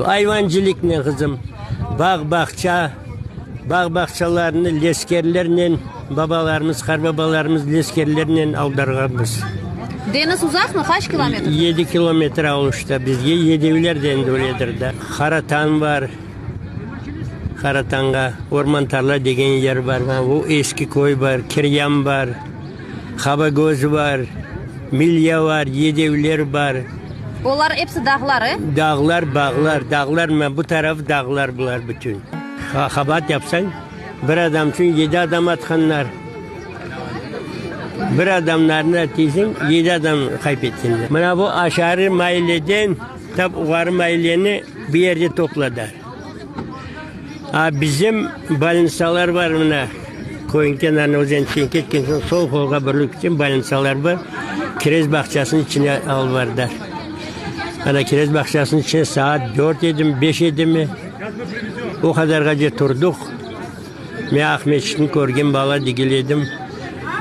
Ayvancılıqnen, qızım, bağ-bağça, bağ-bağçalarnı leskerlernen, babalarımız, qarbabalarımız leskerlernen aldarğanmız. Deñiz uzaqmı? Qaç kilometr? Yedi kilometr Aluşta bizge, Yedevler de endi öyledir da. Qaratan bar, Qaratanğa, Orman-Tarla degen yer bar, o eski köy bar, Kiryam bar. Qabagöz bar, Milya bar, Yedevler bar. Olar episi dağlar, e? Dağlar, bağlar, dağlar, mına bu taraf dağlar bular bütün. Qabaat yapsañ, bir adam içün yedi adam atqanlar. Bir adamlarnı tiyseñ, yedi adam qayıp etkenler. Mına bu aşarı mayleden tap uğarı mayleni bir yerde topladılar. A bizim bolnitsalar bar mına, köyniñ kenarına özen içinden ketken soñ sol qolğa burulıp ketken bolnitsalar bar, kirez bağçasınıñ içine alıp bardılar. Ana kirez bağçasınıñ içine saat dört edimi, beş edimi, o qadarğace turdıq. Men Aqmescitni körgen bala degil edim,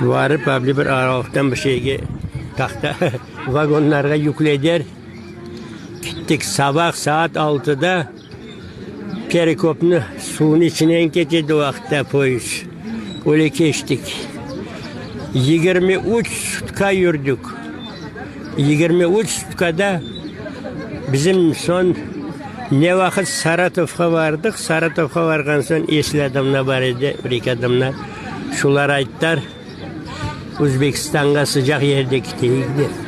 varıp avle bir aralıqtan bir şeyge tahta vagonlarğa yüklediler, kettik. Sabah saat altıda. Perekopnı suvnıñ içinden kete edi o vaqıtta poyezd. Öyle keçtik. 23 sutka yürdik. 23 sutkada bizim soñ ne vaqıt Saratovğa bardıq, Saratovğa barğan soñ esli adamlar bar edi, bir-eki adamlar. Şular ayttılar, Özbekistanğa sıcaq yerde keteyik dep.